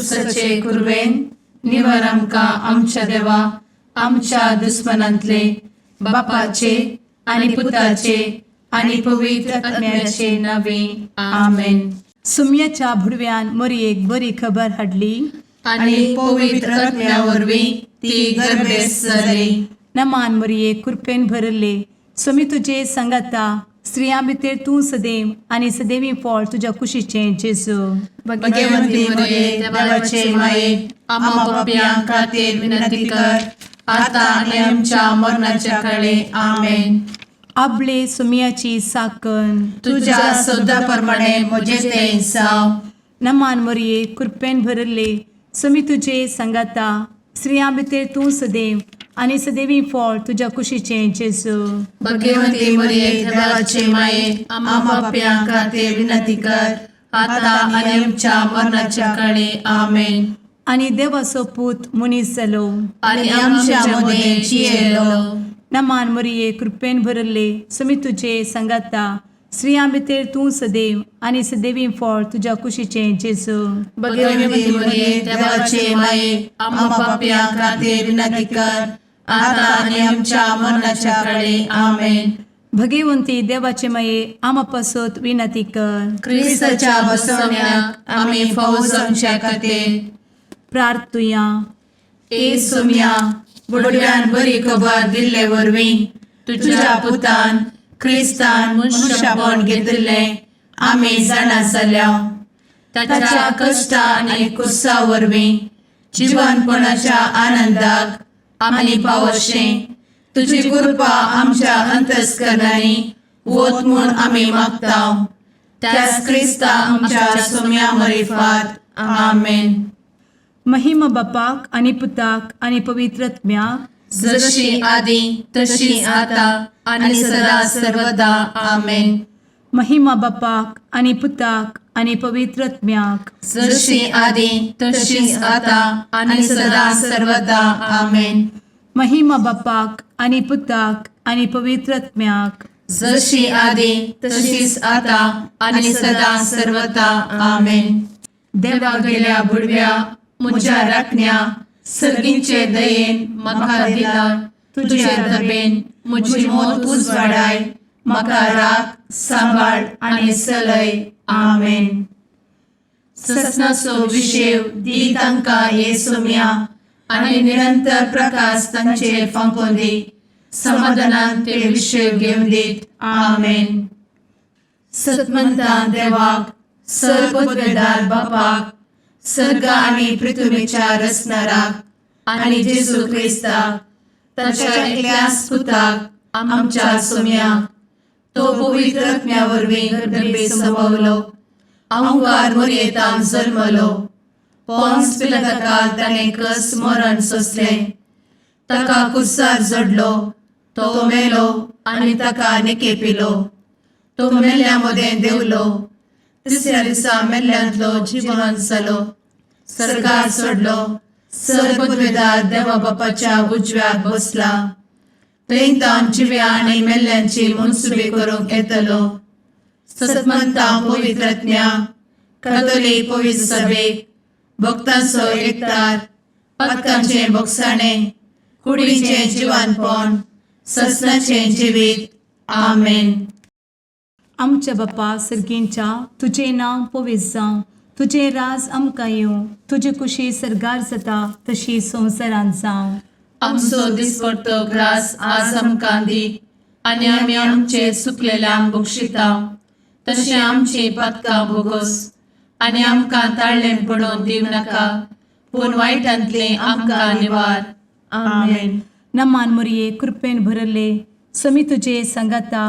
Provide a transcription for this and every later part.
कुर्साचे कुरवेन निवर आमकां आमच्या देवा आमच्या दुस्मनांतले बापाचे आनी पुताचे आनी पवित्र आत्म्याचे नावे. आमेन. सुम्याच्या भुडव्यान मोरयेक बरी खबर हाडली. आनी पवित्र आत्म्या वरवीं ती गर्भेस्त जाली. नमान मोरये, कृपेन भरले, स्वामी तुजे सांगाता. स्त्रियां भितर तूं सदैव आनी सदैवी फळ तुज्या कुशीचें जेजू. भगवंती मरिये, देवाचे माये, आम्हा पापयां खातीर विनंती कर, आता आनी आमच्या मरणाच्या काळी. आमेन. आबले सुम्याची साकन. तुझ्या शब्दा प्रमाणे म्हजे ते जावं. नमान मोरये, कृपेन भरले, स्वामी तुजे सांगाता. स्त्रियां भितर तूं सदैव आनी सदैवी फळ तुज्या कुशीचें जेजू. भगवंती मरिये, देवाचे माये, आम्हा पापयां खातीर विनंती कर, आता आनी आमच्या मरणाच्या काळी. आमेन. आनी देवाचो पूत मनीस जालो आनी आमच्या मदें जियेलो. नमान मोरये, कृपेन भरले, स्वामी तुजे सांगाता. स्त्रियां भितर तूं सदैव आनी सदैवी फळ तुज्या कुशीचें जेजू. भगवंती मरिये, देवाचे माये, आम्हा पापयां खातीर विनंती कर, आता आनी आमच्या मरणाच्या काळी. आमेन. भगवंती देवाचे माये, आमा पासत विनंती कर. क्रिस्ताच्या बसवण्याक आमी फावो जावच्या खातीर प्रार्थुया. ए सोम्या, बुडव्यान बरी खबर दिल्ले वरवीं तुझ्या पुतान क्रिस्तान मनुष्यपण घेतिल्लें आमी जाणा जाल्या. ताच्या कश्टा आनी कुर्सा वरवीं जिवनपणाच्या आनंदाक आमी पावशें तुजी कृपा आमच्या अंतस्करणांनी वत म्हूण आमी मागता, त्याच क्रिस्ता आमच्या सोम्या मरिफात. आमेन. महिमा बापाक आनी पुताक आनी पवित्र आत्म्याक. जशी आदी तशी आता आणि सदा सर्वदा. आमेन. महिमा बापाक आनी पुताक आनी पवित्र आत्म्याक. जशी आदी तशीच आता आणि सदा सर्वदा. आमेन. महिमा बापाक आनी पुताक आनी पवित्र आत्म्याक. जशी आदी तशीच आता आणि सदा सर्वदा. आमेन. देवा गेल्या बुडव्या म्हज्या राखण्या, सर्गींचे दयेन म्हाका दिला तुझे दबेन म्हजी मोत उजवाडाय, म्हाका राख, सांबाळ आनी चलय. आमेन. ससनाचो विशेव दी तांकां हे सोम्या आनी निरंतर प्रकाश तांचेर फांकोवन दी. समाधानान ते विशेव घेवन दीत. आमेन. सतमंतान देवाक, सर्वपदवेदार बापाक, सर्ग आनी पृथ्वीच्या रचणाराक आनी जेजू क्रिस्ताक ताच्या एकल्याच पुताक आमच्या सोम्याक, तो पवित्र आत्म्या वरवीं गर्भे संभवलो, अंकार मोरयेतान जल्मलो, पोन्स पिलाताकाल ताणें कस मरण सोंसलें, ताका कुर्सार जडलो, तो मेलो आनी ताका निकेपिलो, तो मेल्ल्या मदें देंवलो, तिसऱ्या दिसा मेल्ल्यांतलो जिवन जालो, सर्गार चडलो, सर्वपदवेदार देवा बापाच्या उजव्याक बसला, थंय तावन जिव्या आनी मेल्ल्यांची मनसुबी करूंक येतलो. सतमंता पवित्रज्ञा कथोलीक पवित्र सभेक, भक्तांचो एकतार, पातकांचें भोगसाणें, कुडीचें जिवानपण, ससनाचें जिवीत. आमेन. आमच्या बापा सर्गींच्या, तुजें नांव पवित्र जावं, तुजें राज आमकां येवं, तुजी कुशी सर्गार जाता तशी संवसारांत जावं. आमचो दिसपडतो ग्रास आज आमकां दी आनी आमी आमचे चुकलेल्यांक बक्षिता तशें आमची पातकां भोगोस आनी आमकां ताळ्ळें पडोवन दिवं नाका, पूण वायटांतलें आमकां निवार. आमेन. नमान मोरये, कृपेन भरले, समी तुजे सांगाता.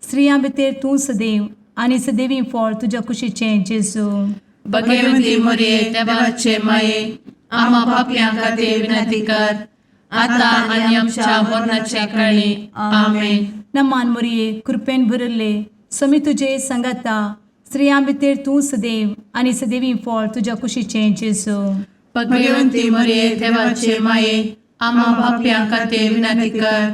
स्त्रियां भितर तूं सदैव आनी सदैवी फळ तुज्या कुशीचें जेजू. भगवती मोरये, देवाचे माये, आम्हा पापयां खातीर विनंती कर, आता आनी आमच्या मरणाच्या काळी. आमेन. नमान मोरये, कृपेन भरले, समी तुजे सांगाता. स्त्रियां भितर तूं सदैव आनी सदैवी फळ तुज्या कुशीचें जेजू. भगवंती मोरये, देवाचे माये, आम्हा पापयां खातीर विनंती कर,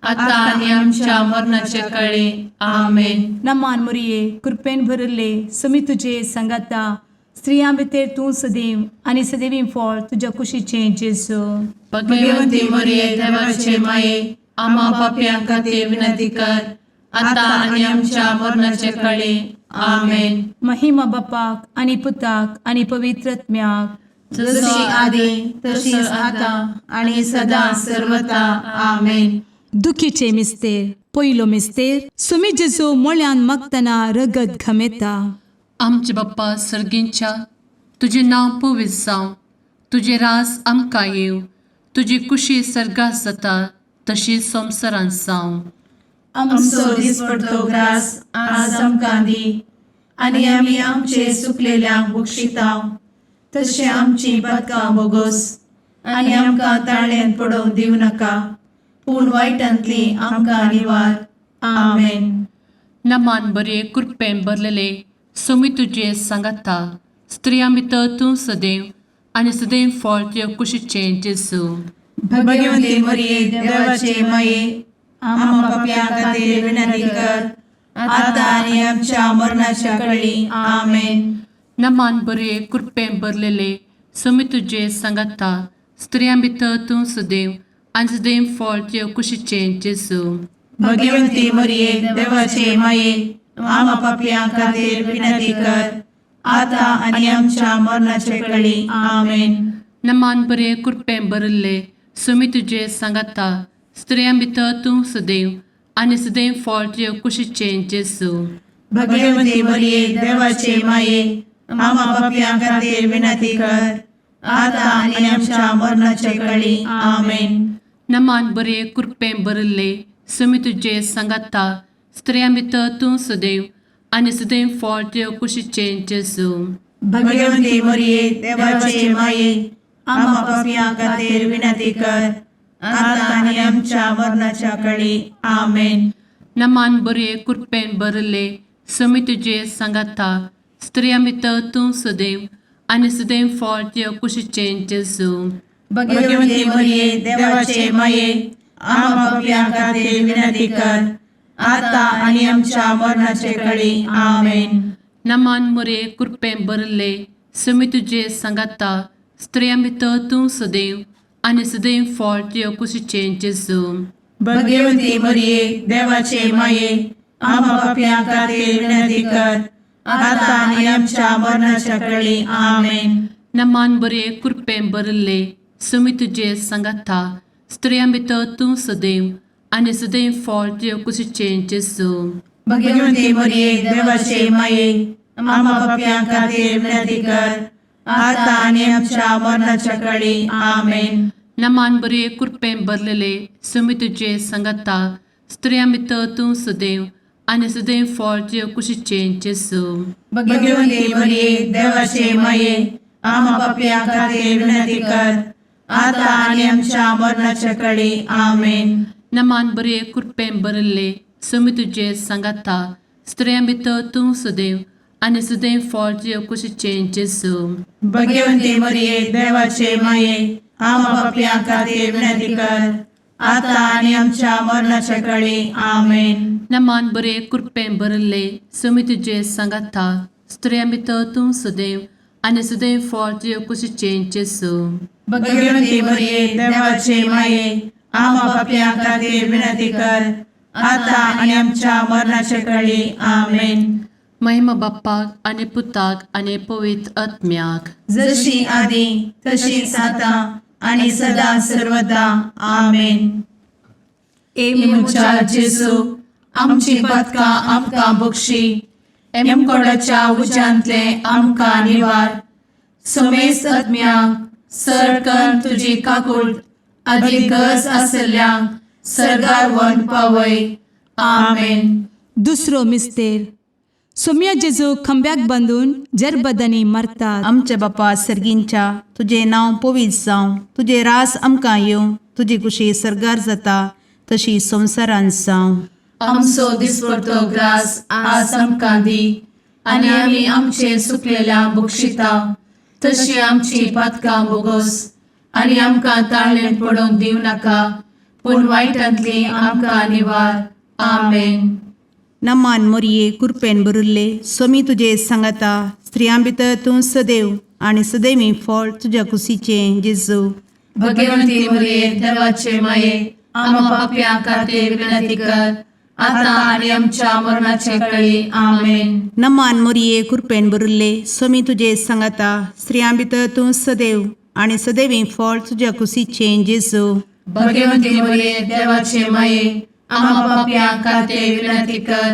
आता आनी आमच्या मरणाच्या काळी. आमेन. नमान मोरये, कृपेन भरले, समी तुजे सांगाता. स्त्रियां भितर तूं सदैव आनी सदैवी फळ तुज्या कुशीचें जेजू. भगवती मरिये, देवाचे माये, आम्हा पापयां खातीर विनंती कर, आता आनी आमच्या मरणाचे कळी. आमेन. महिमा बापाक आनी पुताक आनी पवित्र आत्म्याक. जशी आदी तशीच आता आणि सदा सर्वता. आमेन. दुखीचे मिस्तेर. पयलो मिस्तेर, सुमी जेजू मोळ्यान मागतना रगत घमेता. आमचे बाप्पा सर्गींच्या, तुजें नांव पवित्र जावं, तुजें रास आमकां येवं, तुजी कुशी सर्गात जाता तशी संवसारांत जावं. आमचो दिसपडतो ग्रास आज आमकां दी आनी आमी आमचे सुकलेल्यांक बक्षितांव तशें आमची पदकां बोगोस आनी आमकां ताळ्यान पडोवंक दिवं नाका, पूण वायटांतली आमकां निवार. आमेन. नमान बरे, कृपेन भरलेले, सोमी तुजे सांगाता, स्त्रियां भितर तूं सदैव आनी सदैव फळ तुजे कुशीचें जेजू. भगवंती मरिये, देवाचे माये, आम्हा पापयां खातीर विनंती कर, आता आनी आमच्या मरणाच्या कळी. आमेन. नमान बरे, कृपेन भरलेले, सोमी तुजे सांगाता, स्त्रियां भितर तूं सदैव आनी सदैव फळ तुजे कुशीचें जेजू. भगवंती मरिये, देवाचे माये, आम्हा पापयां खातीर विनंती कर, आता आनी आमच्या मरणाचे कळी. आमेन. नमान बरे, कृपेन भरिल्ले, सोमी तुजे सांगाता, स्त्रियां भितर तूं सदैव आनी सदैव फळ तुजे कुशीचें जेजू. भगवंती मरिये, देवाचे माये, आम्हा पापयां खातीर विनंती कर, आता आनी आमच्या मरणाचे कळी. आमेन. नमान बरे, कृपेन भरिल्ले, सोमी तुजे सांगाता, स्त्रियां भितर तूं सदैव आनी सदैव फळ तुजे कुशीचें जेजू. भगवंती मरिये, देवाचे माये, आम्हा पापयां खातीर विनंती कर, आता आनी आमच्या मरणाच्या कळी. आमेन. नमान बरे, कृपेन भरिल्ले, सोमी तुजे सांगाता, स्त्रियां भितर तूं सदैव आनी सदैव फळ तुजे कुशीचें जेजू. भगवंती मरिये, देवाचे माये, आम्हा पापयां खातीर विनंती कर, आता आनी आमच्या मरणाचे कळी. आमेन. नमान मोरे, कृपेन भरिल्ले, सोमी तुजे सांगाता, स्त्रियां भितर तूं सदैव आनी सदैव फळ तुजे कुशीचें जेजू. भगवंती मरिये, देवाचे माये, आम्हा पापयां खातीर विनंती कर, आता आनी आमच्या मरणाच्या कळी. आमेन. नमान बरे, कृपेन भरिल्ले, सोमी तुजे सांगाता, स्त्रियां भितर तूं सदैव आनी सदैव फळ तुजे कुशीचें जेजू. भगवंती मरिये, देवाचे माये, आम्हा पापयां खातीर विनंती कर, आता आनी आमच्या मरणाच्या कळी. आमेन. नमान बरे, कृपेन भरलेले, सोमी तुजे सांगाता, स्त्रियां भितर तूं सदैव आनी सदैव फळ तुजे कुशीचें जेजू. भगवंती मरिये, देवाचे माये, आम्हा पापयां खातीर विनंती कर, आता आनी आमच्या मरणाच्या कळी. आमेन. नमान बरे, कृपेन भरिल्ले, सोमी तुजे सांगाता, स्त्रियां भितर तूं सदैव आनी सदैव फळ तुजे कुशीचें जेजू. भगवंती मरिये, देवाचे माये, आम्हा पापयां खातीर विनंती कर, आता आनी आमच्या मरणाच्या कळी. आमेन. नमान बरे, कृपेन भरिल्ले, सोमी तुजे सांगाता, स्त्रियां भितर तूं सदैव आनी सदैव फळ तुजे कुशीचें जेजू. भगवंती मरिये, देवाचे माये, आम्हा पापयां खातीर विनंती कर, आता आनी आमच्या मरणाच्या कळी. आमेन. महिमा बाप्पाक आनी पुताक आनी पवित्र आत्म्याक. जशी आदी तशीच आता आणि सदा सर्वदा. आमेन. ए म्हज्या जेजू, आमची पदकां आमकां बक्षी, एमकोडाच्या उज्यांतले आमकां निवार, समेस्त आत्म्यांक सरकन तुजी काकूळ आदी गरज आसल्ल्यांक सर्गार वन पावय. आमेन. दुसरो मिस्तेर, सोम्या जेजू खांब्याक बांदून जरबदांनी मारतात. आमच्या बापा सर्गींच्या, तुजें नांव पवित्र जावं, तुजें रास आमकां येवं, तुजी कुशी सर्गार जाता तशी संवसारांत जावं. आमचो दिसपडतो ग्रास आज आमकां दी आनी आमी आमचे सुकलेल्या बक्षिता तशी आमची पातकां बोगोस आनी आमकां ताळ्ळें पडोवंक दिवं नाका, पूण वायटांतली आमकां निवार. आमेन. नमान मोरये, कुरपेन भरिल्ले, स्वामी तुजे सांगाता, स्त्रियां भितर तूं सदैव आनी सदैवी फळ तुज्या कुशीचें जेजू. भगवंती मरिये देवाचे माये, आम्हा पापयां खातीर विनंती कर, आता आनी आमच्या मरणाचे कळी. आमेन. नमान मोरये, कृपेन भरिल्ले, स्वामी तुजे सांगाता. स्त्रियां भितर तूं सदैव आनी सदैवी फळ तुज्या कुशीचें जेजू. भगवंती मरिये देवाचे माये, आम्हा पापयां खातीर विनंती कर,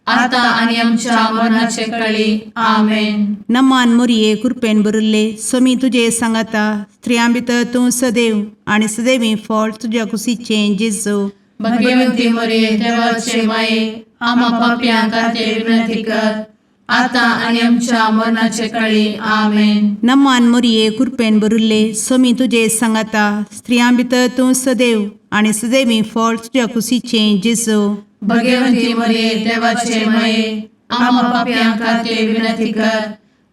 आता आनी आमच्या मरणाचे कळी. आमेन. नमान मोरये, कृपेन भरिल्ले, स्वामी तुजे सांगाता. स्त्रियां भितर तूं सदैव आनी सदैवी फळ तुज्या कुशीचें जेजू. भगवंती मरिये देवाचे माये, आम्हा पापयां खातीर विनंती कर, आता आनी आमच्या मरणाचे कळी. आमेन. नमान मोरये, कृपेन भरिल्ले, स्वामी तुजे सांगाता. स्त्रियां भितर तूं सदैव आनी सदैवी फळ तुज्या कुशीचें जेजू. भगवंती मरिये देवाचे माये, आम्हा पापयां खातीर विनंती कर,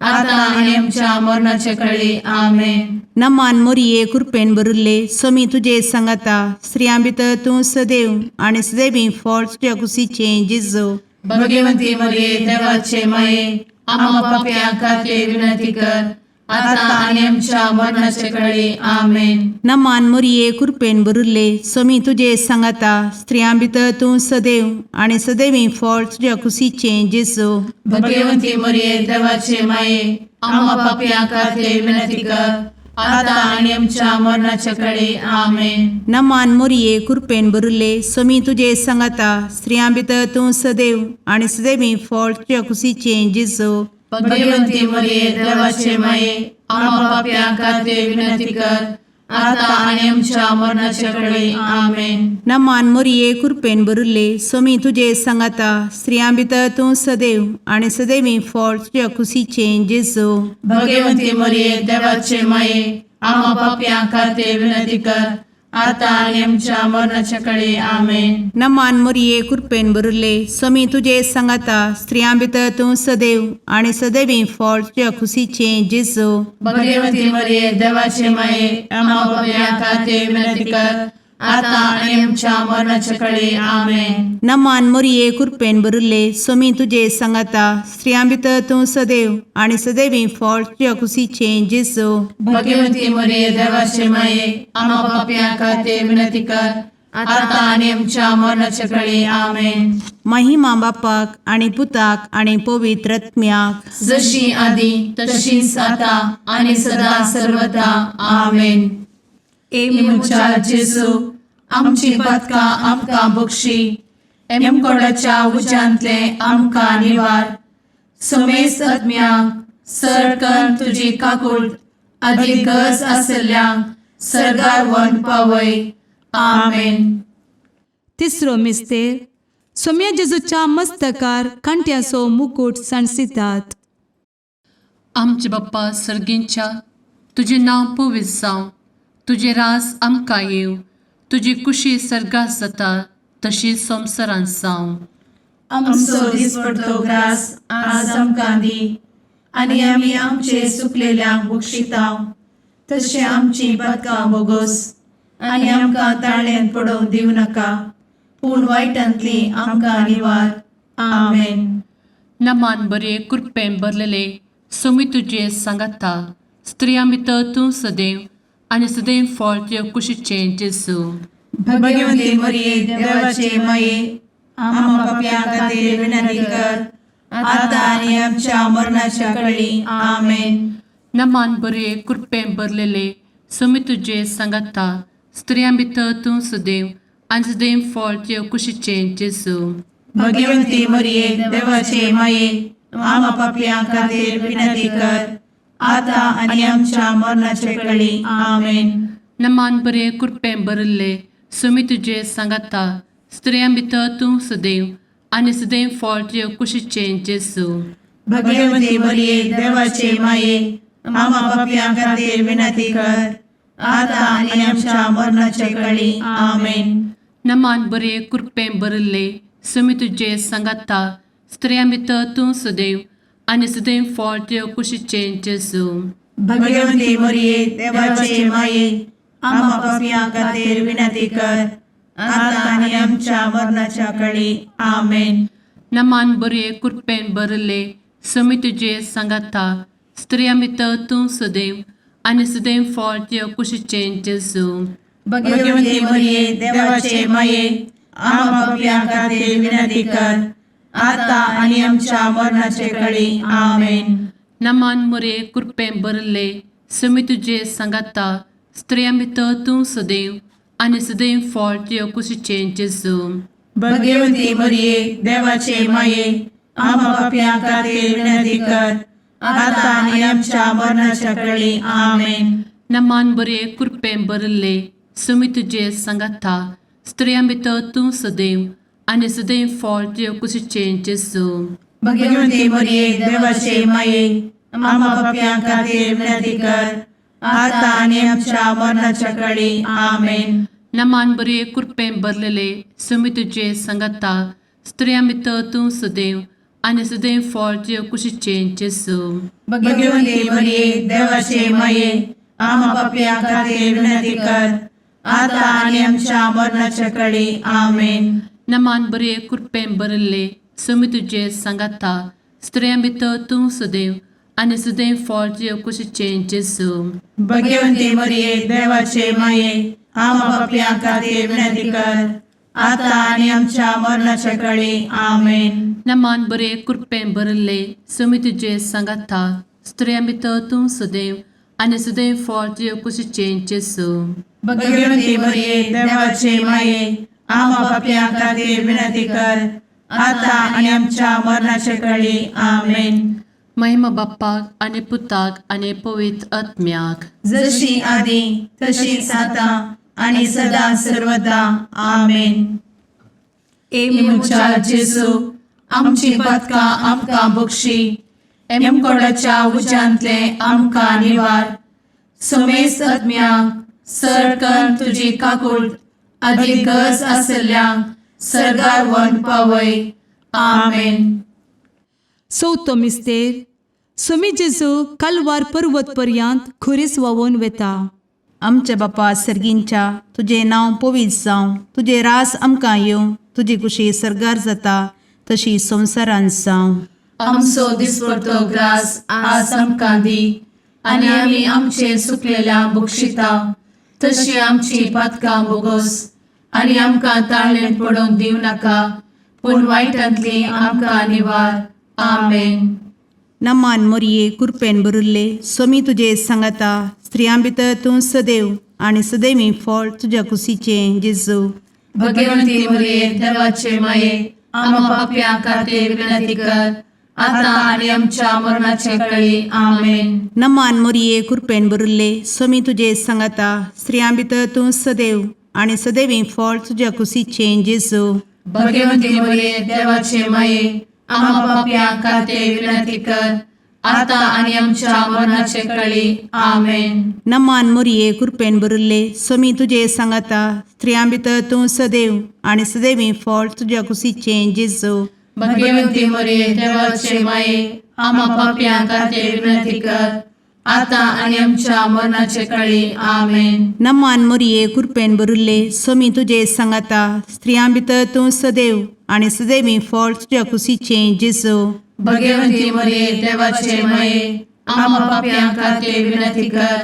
आता आनी आमच्या मरणाचे कळी. आमेन. नमान मोरये, कृपेन भरिल्ले, स्वामी तुजे सांगाता. स्त्रियां भितर तूं सदैव आनी सदैवी फळ तुज्या कुशीचें जेजू. भगवंती मरिये देवाचे माये, आम्हा पापयां खातीर विनंती कर, आता आनी आमच्या मरणाचे कळी. आमेन. नमान मोरये, कृपेन भरिल्ले, स्वामी तुजे सांगाता. स्त्रियां भितर तूं सदैव आनी सदैवी फळ तुज्या कुशीचें जेजू. भगवंती मरिये देवाचे माये, आम्हा पापयां खातीर विनंती कर, आता आनी आमच्या मरणाचे कळी. आमेन. नमान मोरये, कृपेन भरिल्ले, स्वामी तुजे सांगाता. स्त्रियां भितर तूं सदैव आनी सदैवी फळ तुज्या कुशीचें जेजू. भगवंती मरिये देवाचे माये, आम्हा पापयां खातीर विनंती कर, आता आनी आमच्या मरणाचे कळी. आमेन. नमान मोरये, कृपेन भरिल्ले, स्वामी तुजे सांगाता. स्त्रियां भितर तूं सदैव आनी सदैवी फळ तुज्या कुशीचें जेजू. भगवंती मरिये देवाचे माये, आम्हा पापयां खातीर विनंती कर, आता आनी आमच्या मरणाच्या कळी. आमेन. नमान मोरये, कृपेन भरिल्ले, स्वामी तुजे सांगाता. स्त्रियां भितर तूं सदैव आनी सदैवी फळ तुज्या कुशीचें जेजू. भगवंती मरिये देवाचे माये, आम्हा पापयां खातीर विनंती कर, आता आनी आमच्या मरणाच्या कळी. आमेन. नमान मोरये, कृपेन भरिल्ले, स्वामी तुजे सांगाता. स्त्रियां भितर तूं सदैव आनी सदैवी फळ तुज्या कुशीचें जेजू. भगवंती मरिये देवाचे माये, आम्हा पापयां खातीर विनंती कर, आता आनी आमच्या मरणाच्या कळी. आमेन. महिमा बापाक आनी पुताक आनी पवित्र आत्म्याक, जशी आदी तशीच आता आनी सदा सर्वदा. आमेन. ए म्हज्या जेजू, आमची पातकां आमकां बक्षी, एमकोडाच्या उज्यांतले आमकां निवार, समेस्त आत्म्यांक सरकन तुजी काकूट आदी गरज आसल्ल्यांक सर्गार व्हरून पावय. आमेन. तिसरो मिस्तेर, सोम्या जेजूच्या मस्तकार कांट्याचो मुकूट सांडसितात. आमचे बाप्पा सर्गींच्या, तुजें नांव पवित्र जावं, तुजें राज आमकां येवं, तुजी कुशी सर्गात जाता तशी संवसारांत जावं. आमचो दिसपडतो ग्रास आज आमकां दी, आनी आमी आमचे सुकलेल्यांक बक्षितांव, तशें आमची पातकां बोगोस, आनी आमकां ताळ्यांत पडोवंक दिवं नाका, पूण वायटांतली आमकां निवार. आमेन. नमान बरे, कृपेन भरलेले, स्वामी तुजे सांगाता. स्त्रियां भितर तूं सदैव आनी सदैव फळ तुज्या कुशीचें जेजू. भगवंती मरिये देवाचे माये, आम्हा पापयां खातीर विनंती कर, आता आनी आमच्या मरणाच्या कळी. आमेन. नमान बरे, कृपेन भरलेले, स्वामी तुजे सांगाता. स्त्रियां भितर तूं सदैव आनी सदैव फळ तुज्या कुशीचें जेजू. भगवंती मरिये देवाचे माये, आम्हा पापयां खातीर विनंती कर, आता आनी आमच्या मरणाच्या कळी. आमेन. नमान बरे, कृपेन भरिल्ले, स्वामी तुजे सांगाता. स्त्रियां भितर तूं सदैव आनी सदैव फळ तुज्या कुशीचें जेजू. भगवंती मरिये देवाचे माये, आम्हा पापयां खातीर विनंती कर, आता आनी आमच्या मरणाच्या कळी. आमेन. नमान बरे, कृपेन भरिल्ले, स्वामी तुजे सांगाता. स्त्रियां भितर तूं सदैव आनी सदैव फळ तुज्या कुशीचें जेजू. भगवंती मरिये देवाचे माये, आम्हा पापयां खातीर विनंती कर, आता आनी आमच्या मरणाच्या कळी. आमेन. नमान बरे, कृपेन भरिल्ले, समी तुजे सांगाता स्त्रियां भितर तूं सदैव आनी सदैव फळ तुज्या कुशीचें जेजू. भगवती मरिये, देवाचे माये, आम्हा पापयां खातीर विनंती कर, आता आनी आमच्या मरणाचे कळी. आमेन. नमान मुरे कृपें भरले समी तुजे सांगाता स्त्रियां भितर तूं सदैव आनी सदैव फळ तुज्या कुशीचें जेजू. भगवती मरिये, देवाचे माये, आम्हा पापयां खातीर विनंती कर, आता आनी आमच्या मरणाच्या कळी. आमेन. नमान बरे कृपें भरले समी तुजे सांगाता स्त्रियां भितर तूं सदैव आनी सदैव फळ तुज्या कुशीचें जेजू. भगवती मरिये, देवाचे माये, आम्हा पापयां खातीर विनंती कर, आता आनी आमच्या मरणाच्या कळी. आमेन. नमान बरे कृपें भरलेले समी तुजे सांगाता स्त्रियां भितर तूं सदैव आनी सदैव फळ तुज्या कुशीचें जेजू. भगवती मरिये, देवाचे माये, आम्हा पापयां खातीर विनंती कर, आता आनी आमच्या मरणाच्या कळी. आमेन. नमान बरे कृपें भरले समी तुजे सांगाता स्त्रियां भितर तूं सदैव आनी सदैव फळ तुज्या कुशीचें जेजू. भगवती मरिये, देवाचे माये, आम्हा पापयां खातीर विनंती कर, आता आनी आमच्या मरणाच्या कळी. आमेन. नमान बरे कृपें भरले समी तुजे सांगाता स्त्रियां भितर तूं सदैव आनी सदैव फळ तुज्या कुशीचें जेजू. भगवती मरिये, देवाचे माये, आम्हा पापयां खातीर विनंती कर, आता आनी आमच्या मरणाच्या कळी. आमेन. महिमा बाप्पाक आनी पुताक आनी पवित्र आत्म्याक. जशी आदी तशीच आता आणि सदा सर्वदा. आमेन. ए म्हज्या जेजू, आमची पातकां आमकां बक्षी, एमकोडाच्या उज्यांतले आमकां निवार, समेस्त आत्म्यांक सरकन तुजी काकूळ आदी गरज आसल्ल्यांक सर्गार व्हरून पावय. आमेन. चवथो मिस्तेर. सोमी जेजू कालवार पर्वत पर्यंत खुरीस व्हांवून वेता. आमच्या बापा सर्गींच्या, तुजें नांव पवित्र जावं, तुजें रास आमकां येवं, तुजी कुशी सर्गार जाता तशी संवसारांत जावं. आमचो दिसपडतो ग्रास आज आमकां दी आनी आमी आमचे सुकलेल्या बक्षिता तशी आमची पातकां बोगोस आनी आमकां ताळणेंत पडोवंक दिवं नाका, पूण वायटांतली आमकां निवार. आमेन. नमान मोरये, कुरपेन भरिल्ले, सोमी तुजे सांगाता, स्त्रियां भितर तूं सदैव आनी सदैवी फळ तुज्या कुशीचें जेजू. भगवंती मरिये, देवाचे माये, आम्हा पापयां खातीर विनंती कर, आता आनी आमच्या मरणाचे कळी. आमेन. नमान मोरये, कुरपेन भरिल्ले, सोमी तुजे सांगाता, स्त्रियां भितर तूं सदैव आनी सदैवी फळ तुज्या कुशीचें जेजू. भगवंती मरिये, देवाचे माये, आम्हा पापयां खातीर विनंती कर, आता आनी आमच्या मरणाचे कळी. आमेन. नमान मोरये, कुरपेन भरिल्ले, सोमी तुजे सांगाता, स्त्रियां भितर तूं सदैव आनी सदैवी फळ तुज्या कुशीचें जेजू. भगवंती मरिये, देवाचे माये, आम्हा पापयां खातीर विनंती कर, आता आनी आमच्या मरणाचे कळी. आमेन. नमान मोरये, कुरपेन भरिल्ले, सोमी तुजे सांगाता, स्त्रियां भितर तूं सदैव आनी सदैवी फळ तुज्या कुशीचें जेजू. भगवंती मरिये, देवाचे माये, आम्हा पापयां खातीर विनंती कर,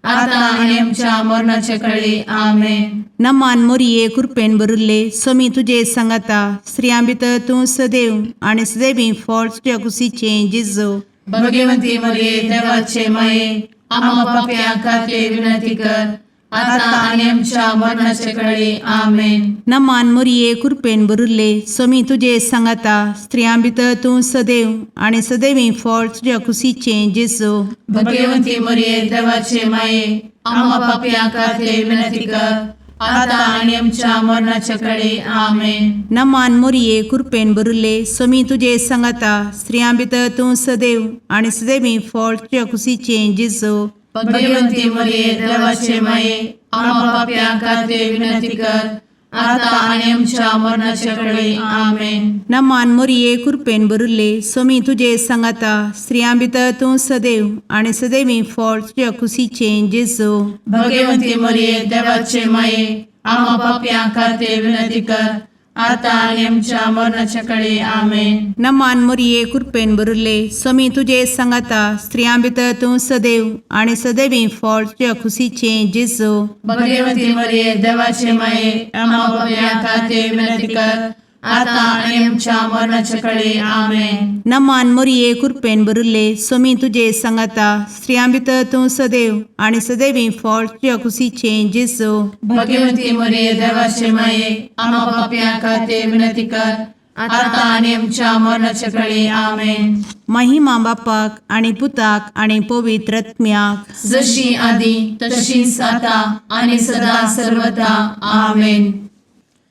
आता आनी आमच्या मरणाचे कळी. आमेन. नमान मोरये, कुरपेन भरिल्ले, सोमी तुजे सांगाता, स्त्रियां भितर तूं सदैव आनी सदैवी फळ तुज्या कुशीचें जेजू. भगवंती मरिये, देवाचे माये, आम्हा पापयां खातीर विनंती कर, आता आनी आमच्या मरणाचे कळी. आमेन. नमान मोरये, कुरपेन भरिल्ले, सोमी तुजे सांगाता, स्त्रियां भितर तूं सदैव आनी सदैवी फळ तुज्या कुशीचें जेजू. भगवंती मरिये, देवाचे माये, आम्हा पापयां खातीर विनंती कर, आता आनी आमच्या मरणाचे कळी. आमेन. नमान मोरये, कुरपेन भरिल्ले, सोमी तुजे सांगाता, स्त्रियां भितर तूं सदैव आनी सदैवी फळ तुज्या कुशीचें जेजू. भगवंती मरिये, देवाचे माये, आम्हा पापयां खातीर विनंती कर, आता आनी आमच्या मरणाचे कळी. आमेन. नमान मोरये, कुरपेन भरिल्ले, सोमी तुजे सांगाता, स्त्रियां भितर तूं सदैव आनी सदैवी फळ तुज्या कुशीचें जेजू. भगवंती मरिये, देवाचे माये, आम्हा पापयां खातीर विनंती कर, आतां आनी आमच्या मरणाच्या कडे आमेन. नमान मोरये कृपेन भरिल्ले, स्वामी तुजे सांगाता, स्त्रियां भितर तूं सदैव आनी सदैवी फळ तुज्या खुशीचें जेजू. भगवती मरिये, देवाचे माये, आम्हा पापयां खातीर विनंती कर, आतां आनी आमच्या मरणाच्या कडे आमेन. नमान मोरये कृपेन भरिल्ले, स्वामी तुजे सांगाता, स्त्रियां भितर तूं सदैव आनी सदैवी फळ तुज्या खुशीचें जेजू. भगवती मरिये, देवाचे माये, आम्हा पापयां खातीर विनंती कर, आतां आनी आमच्या मरणाच्या कडे आमेन. महिमा बापाक आनी पुताक आनी पवित्र आत्म्याक. जशी आदी तशीच आता आणि सदा सर्वदा आमेन.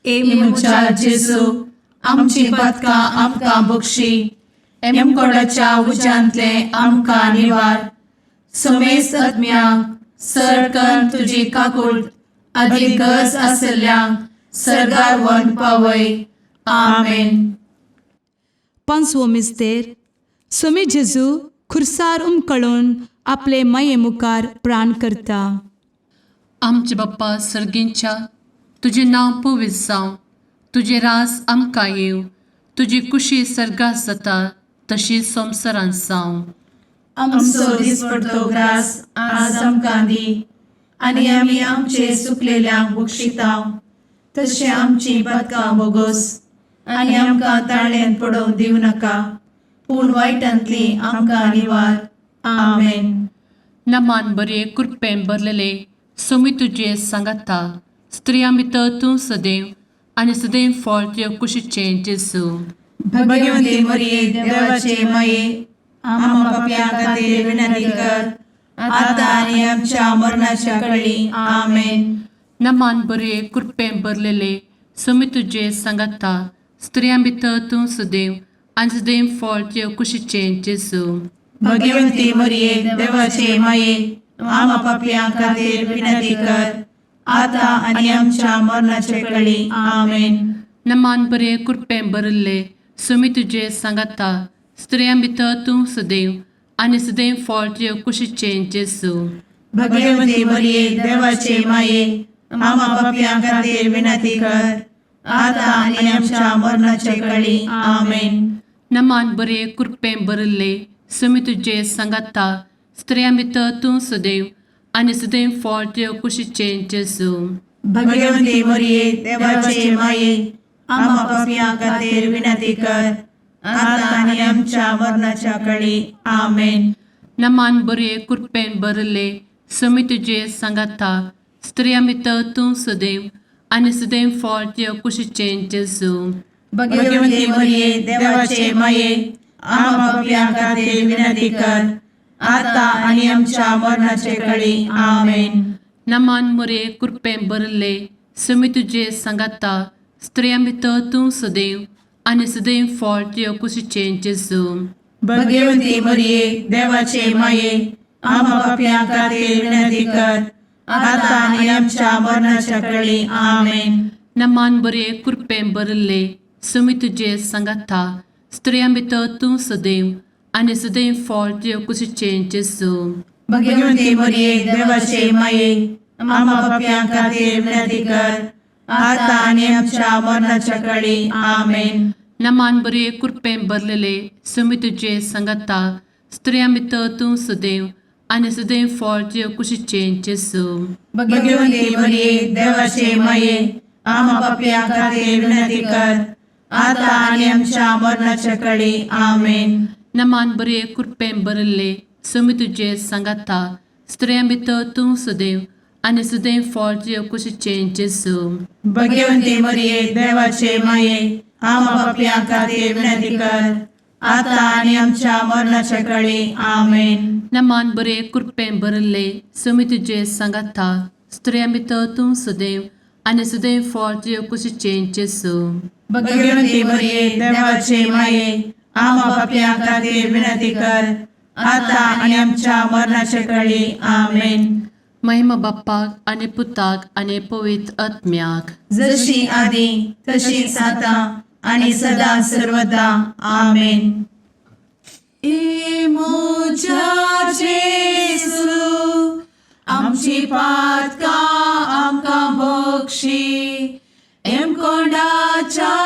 ए म्हज्या जेजू, आमची पातकां आमकां बक्षी, एमकोडाच्या उज्यांतले आमकां निवार, समेस्त आत्म्यांक सरकन तुजी काकूळ आदी गरज आसल्ल्यांक सरगार वन पावय. आमेन. पांचवो मिस्तेर. स्वामी जेजू खुर्सार उमकळून आपले माये मुखार प्राण करता. आमचे बाप्पा सर्गींच्या, तुजें नांव पवित्र जावं, तुजें रास आमकां येवं, तुजी कुशी सर्गात जाता तशी संवसारांत जावं. आमचो दिसपडतो ग्रास आज आमकां दी, आनी आमी आमचे सुकलेल्यांक बक्षितांव, तशें आमची पातकां बोगोस, आनी आमकां ताळ्यान पडोवंक दिवं नाका, पूण वायटांतली आमकां निवार. आमेन. नमान बरे कृपेन भरलेले, स्वामी तुजे सांगाता, स्त्रियां भितर तूं सदैव आनी सदैव फळ तुज्या कुशीचें जेजू. भगवती मरिये, देवाचे माये, आम्हा पापयां खातीर विनंती कर, आतां आनी आमच्या मरणाच्या कळी. आमेन. नमान बरे कृपेन भरलेले, स्वामी तुजे सांगाता, स्त्रियां भितर तूं सदैव आनी सदैव फळ तुज्या कुशीचें जेजू. भगवती मरिये, देवाचे माये, आम्हा पापयां खातीर विनंती कर, आतां आनी आमच्या मरणाचे कळी. आमेन. नमान बरे कृपेन भरिल्ले, स्वामी तुजे सांगाता, स्त्रियां भितर तूं सदैव आनी सदैव फळ तुज्या कुशीचें जेजू. भगवती मरिये, देवाचे माये, आम्हा पापयां खातीर विनंती कर, आतां आनी आमच्या मरणाचे कळी. आमेन. नमान बरे कृपेन भरिल्ले, स्वामी तुजे सांगाता, स्त्रियां भितर तूं सदैव आनी सदैव फळ तुज्या कुशीचें जेजू. भगवती मरिये, देवाचे माये, आम्हा पापयां खातीर विनंती कर, आतां आनी आमच्या मरणाच्या कळी. आमेन. नमान बरे कृपेन भरिल्ले, स्वामी तुजे सांगाता, स्त्रियां भितर तूं सदैव आनी सदैव फळ तुज्या कुशीचें जेजू. भगवती मरिये, देवाचे माये, आम्हा पापयां खातीर विनंती कर, आतां आनी आमच्या मरणाचे कळी. आमेन. नमान मोरे कृपेन भरिल्ले, स्वामी तुजे सांगाता, स्त्रियां भितर तूं सदैव आनी सदैव फळ तुज्या कुशीचें जेजू. भगवती मरिये, देवाचे माये, आम्हा पापयां खातीर विनंती कर, आतां आनी आमच्या मरणाच्या कळी. आमेन. नमान बरे कृपेन भरिल्ले, स्वामी तुजे सांगाता, स्त्रियां भितर तूं सदैव आनी सदैव फळ तुज्या कुशीचें जेजू. भगवती मरिये, देवाचे माये, आम्हा पापयां खातीर विनंती कर, आतां आनी आमच्या मरणाच्या कळी. आमेन. नमान बरे कृपेन भरलेले, स्वामी तुजे सांगाता, स्त्रियां भितर तूं सदैव आनी सदैव फळ तुज्या कुशीचें जेजू. भगवती मरिये, देवाचे माये, आम्हा पापयां खातीर विनंती कर, आतां आनी आमच्या मरणाच्या कळी. आमेन. नमान बरे कृपेन भरिल्ले, स्वामी तुजे सांगाता, स्त्रियां भितर तूं सदैव आनी सदैव फळ तुज्या कुशीचें जेजू. भगवती मरिये, देवाचे माये, आम्हा पापयां खातीर विनंती कर, आतां आनी आमच्या मरणाच्या कळी. आमेन. नमान बरे कृपेन भरिल्ले, स्वामी तुजे सांगाता, स्त्रियां भितर तूं सदैव आनी सदैव फळ तुज्या कुशीचें जेजू. भगवती मरिये, देवाचे माये, आम्हा पापयां खातीर विनंती कर, आतां आनी आमच्या मरणाच्या कळी. आमेन. महिमा बाप्पाक आनी पुताक आनी पवित्र आत्म्याक. जशी आदी तशीच आता आणि सदा सर्वदा. आमेन. ए म्हज्या जेजू, आमची पातकां आमकां बक्षी, एमकोंडाच्या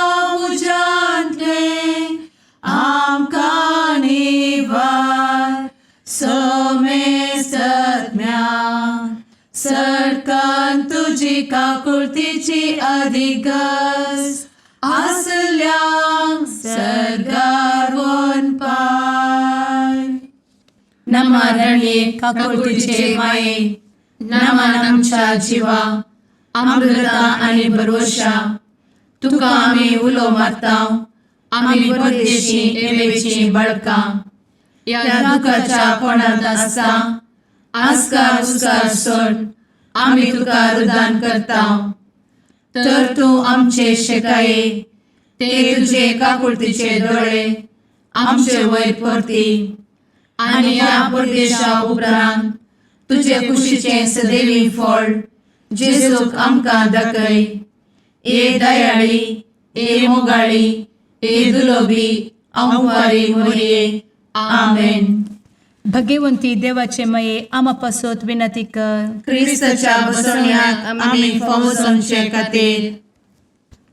तुजी काकुळतीची अधिगस आसल्यांक सर्गार पाय. नमा रणये काकुळतीचे माये, नमन आमच्या जिवा, अमृता आनी भरवशा, तुका आमी उलो मारता, आमी परदेशी एवेची बळकां ह्या दुखाच्या कोणांत आसता आस्कार उस्कार सोड आमी तुका रुदान करता, तर तूं आमचे शेकाये ते तुजे काकुळतीचे दोळे आमचे वयर परती आनी ह्या परदेशा उपरांत तुजे कुशीचें सदैवी फळ जेजूक आमकां दाखय. ए दयाळी, ए मोगाळी, ए दुलोबी अंवारी मोरये, आमेन. भगवंती देवाचे मये आमा पासत विनंती कर. क्रिस्ताच्या बसवण्याक आमी फावो जावचे खातीर.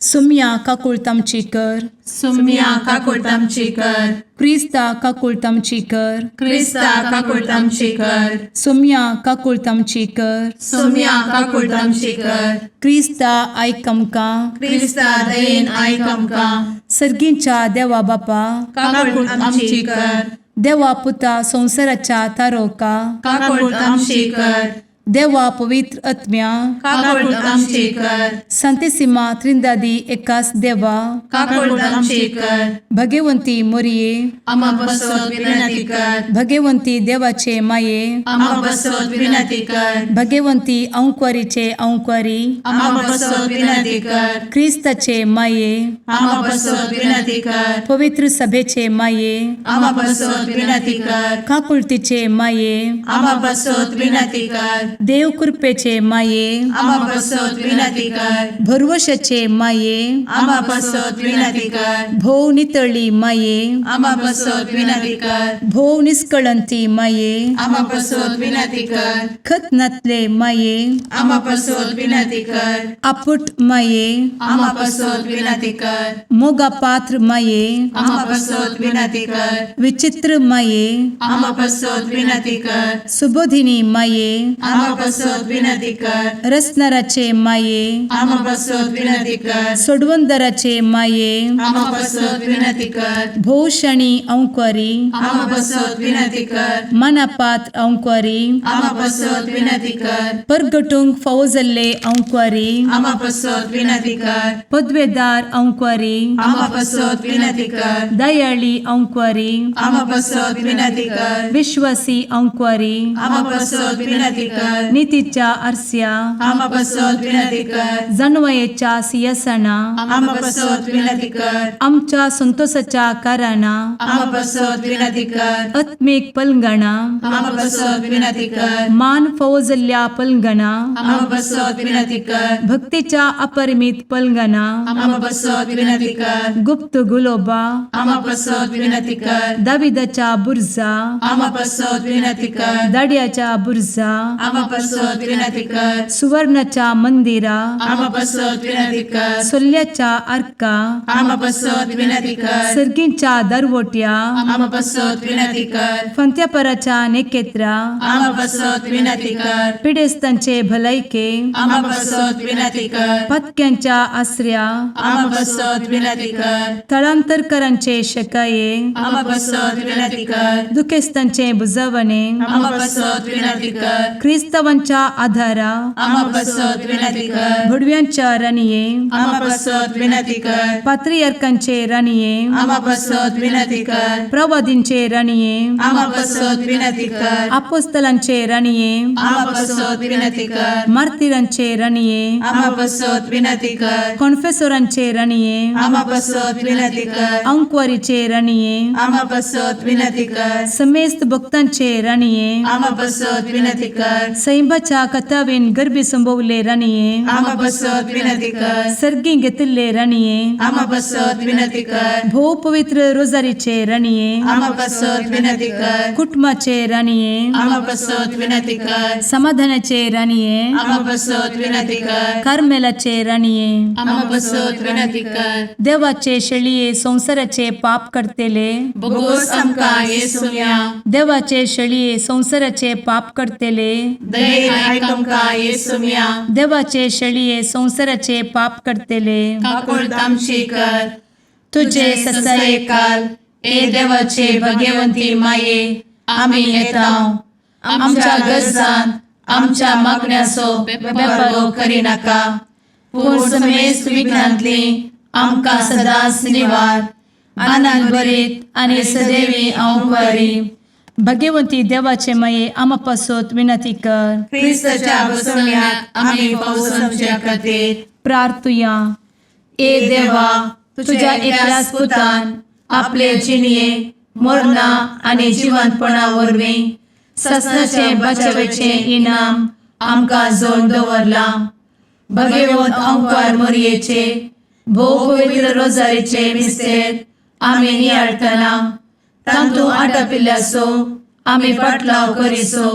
सुम्या काकुळत आमची कर. सुम्या काकुळट आमची कर. क्रिस्ता काकुळत आमची कर. क्रिस्ता काकुळट आमची कर. सुम्या काकुळत आमची कर. सुम्या काकुळट आमची कर. क्रिस्ता आयक आमकां. क्रिस्ता दयेन आयक आमकां. सर्गींच्या देवा बापा, काकुळट आमची कर. देवा पुता संवसाराच्या तारोका, काकुळट आमची कर. देवा पवित्र आत्म्या, काकुळट आमची कर. संतेसिमा त्रिंदादी एकास देवा, काकुळट आमची कर. भगवंती मोरये, आमा बसत विनंती कर. भगवंती देवाचे माये, आमा बसत विनंती कर. भगवंती अंक्वारीचे अंक्वारी, आमा बसत विनंती कर. क्रिस्ताचे माये, आमा बसत विनंती कर. पवित्र सभेचे माये, आमा बसत विनंती कर. काकुळतीचे माये, आमा बसत विनंती कर. देव कृपेचे माये, आमा बसत विनंती कर. भरवशाचे माये, आमा बसत विनंती कर. भोव नितळी माये, आमा बसत विनंती कर. भोव निष्कळंती माये, आमा बसत विनंती कर. खत नातले माये, आमा बसत विनंती कर. आपुट माये, आमा बसत विनंती कर. मोगा पात्र माये, आमा बसत विनंती कर. विचित्र माये, आमा बसत विनंती कर. सुबोधिनी माये, आमा बसत विनंती कर. रसनाराचे माये, आमा बसत विनंती कर. सोडवंदराचे माये, आमा बसत विनंती कर. भोवशणी अंक्वारी, आमा बसत विनंती कर. मनापात्र अंक्वारी, आमा बसत विनंती कर. परगटूंक फावो जाल्ले अंक्वारी, आमा बसत विनंती कर. पदवेदार अंक्वारी, आमा बसत विनंती कर. दयाळी अंक्वारी, आमा बसत विनंती कर. विश्वासी अंक्वारी, आमा बसत विनंती कर. नितीच्या आरस्या, आमा बसत विनंती कर. जानवयेच्या सियासना, आमा बसत विनंती कर. आमच्या संतोषाच्या कारणा, आमा बसत विनंती कर. आत्मीक पलंगणा, आमा बसत विनंती कर. मान फावो जाल्ल्या पलंगणा, आमा बसत विनंती कर. भक्तीच्या अपरिमित पलंगणा, आमा बसत विनंती कर. गुप्त गुलोबा, आमा बसत विनंती कर. दाविदाच्या बुर्जा, आमा बसत विनंती कर. दाड्याच्या बुर्जा, आमा बसत विनंती कर. सुवर्णाच्या मंदिरा, आमा बसत विनंती कर. सोल्ल्याच्या आर्का, आमा बसत विनंती कर. सर्गींच्या दरवट्या, आमा बसत विनंती कर. फंत्यापराच्या नेकेत्रा, आमा बसत विनंती कर. पिडेस्तांचे भलायके, आमा बसत विनंती कर. पत्क्यांच्या आसऱ्या, आमा बसत विनंती कर. थळांतरकरांचे शकाये, आमा बसत विनंती कर. दुखेस्तांचे बुजवणे, आमा बसत विनंती कर. क्रिस्तावांच्या आधारा, आमा बसत विनंती कर. भुडव्यांच्या राणये, आमा बसत विनंती कर. पात्रियार्कांचे राणये, आमा बसत विनंती कर. प्रवादींचे राणये, आमा बसत विनंती कर. आपोस्तलांचे राणये, आमा बसत विनंती कर. मार्तिरांचे राणये, आमा बसत विनंती कर. कॉन्फेसोरांचे राणये, आमा बसत विनंती कर. अंक्वारीचे राणये, आमा बसत विनंती कर. समेस्त भक्तांचे राणये, आमा बसत विनंती कर. सैंबाच्या कथावेन गर्भी संभवले राणये, आमा बसत विनंती कर. सर्गी घेतिल्ले राणये, आमा बसत विनंती कर. भोव पवित्र रोजारीचे राणये, आमा बसत विनंती कर. कुटुंबाचे राणये, आमा बसत विनंती कर. समाधानाचे राणये, आमा बसत विनंती कर. कार्मेलाचे राणये, आमा बसत विनंती कर. देवाचे शेळये संवसाराचे पाप करतेले, बोगोस आमकां येसुया. देवाचे शेळये संवसाराचे पाप करतेले, दयेन आयक आमकां येसुम्या. देवाचे शेळये संवसाराचे पाप करतले, काकुळट आमची कर. तुजे तुजे ससायेकाल ए देवाचे भगवंती माये, आमी येता. आमच्या गरजान आमच्या मागण्याचो बेपर्वो करिनाका, पूण समेस्त विघ्नांतली आमकां सदांच निवार. आनंद भरीत आनी सदैवी अंवकारी भगवंती देवाचे माये, आमा पासत विनंती कर. क्रिस्ताच्या बसवण्याक आमी पावसाच्या खातीर प्रार्थुया. ए देवा, तुझ्या एकल्याच पुतान आपले जिणये मरणा आनी जिवंतपणा वरवीं ससनाचे बचावेचे इनाम आमकां जोड दवरलां. भगवंत अंकार मोरयेचे भोव पवित्र रोजारीचे मिस्तेर आमी नियाळटना तांतू आटापिल्ल्याचो आमी पाटलाव करिसो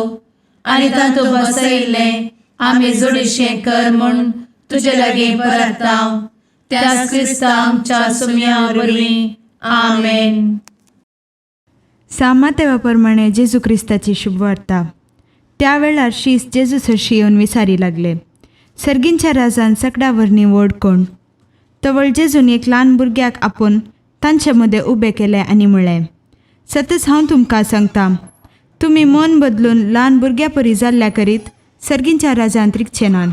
आनी तांतू बसयिल्लें आमी जोडीशें कर म्हूण तुजे लागीं परताव, त्याच क्रिस्ता आमच्या सुम्या वरवीं. आमेन. सामा प्रमाणे जेजू क्रिस्ताची शुभवार्ता. त्या वेळार शीस जेजू सरशी येवन विसारी लागले, सर्गींच्या राजान सकडा वरणी व्हड कोण? तवळ जेजून एक ल्हान भुरग्याक आपोवन तांचे मदें उबें केलें आनी म्हळें, सतच हांव तुमकां सांगता, तुमी मन बदलून ल्हान भुरग्या परी जाल्ल्या करीत सर्गींच्या राजांत रिगचे नात.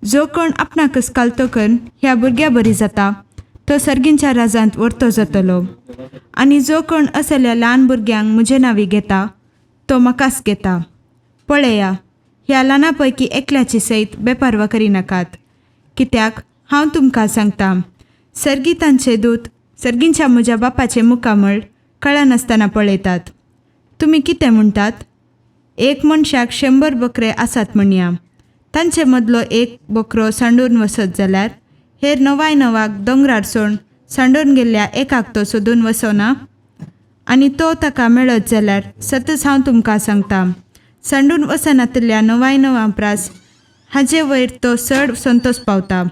जो कोण आपणाकच कालतो करून ह्या भुरग्या बरी जाता तो सर्गींच्या राजांत व्हरतो जातलो. आनी जो कोण असल्या ल्हान भुरग्यांक म्हजे नांवी घेता तो म्हाकाच घेता. पळया, ह्या ल्हाना पैकी एकल्याची सयत बेपारवा करिनाकात, कित्याक हांव तुमकां सांगता, सर्गी तांचे दूत सर्गींच्या म्हज्या बापाचें मुखामळ कळनासतना पळयतात. तुमी कितें म्हणटात? एक मनशाक 100 बकरे आसात म्हणया, तांचे मदलो एक बकरो सांडून वसत जाल्यार हेर 99 दोंगरार सोड सांडून गेल्ल्या एकाक तो सोदून वसना? आनी तो ताका मेळत जाल्यार सतच हांव तुमकां सांगता, सांडून वचनातल्या 99 प्रास हाजे वयर तो चड संतोश पावता.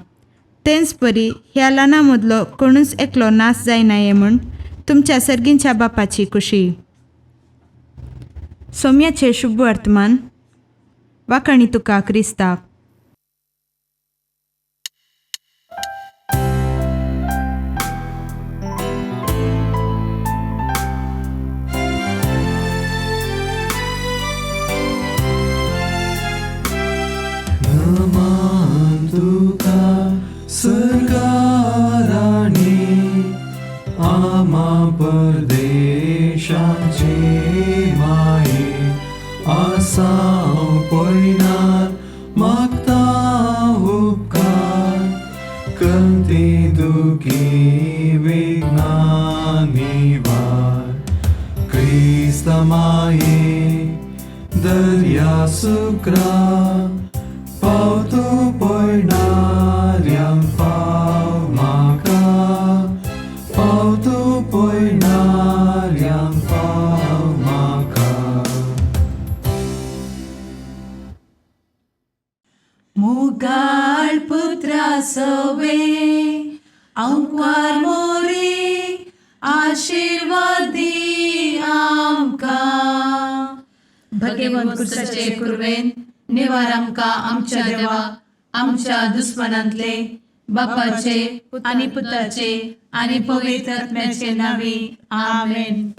तेंच परी ह्या ल्हाना मदलो कोणूच एकलो नाश जायना म्हूण तुमच्या सर्गींच्या बापाची खुशी. सोम्याचें शुभ वर्तमान. वाखाणी तुका क्रिस्ता. नमान तुका सर्गाराणी, आमा परदेशाचे माये, आसाव पयनार मागता उपकार, कंती दुखी विघ्ना निवार. क्रिस्त माये दर्या सुक्रा, पावतो पयणाऱ्यांक पाव म्हाका, पावतो पयणाऱ्यांक पाव म्हाका. मुगाळ पुत्रा सवे अंकार मोरे आशीर्वाद दी आमकां. भगवंत कुर्साचे कुर्वेन निवार आमकां आमच्या देवा, आमच्या दुस्मनांतले, बापाचे आनी पुताचे आनी पवित्र आत्म्याचे नांवी. आमेन.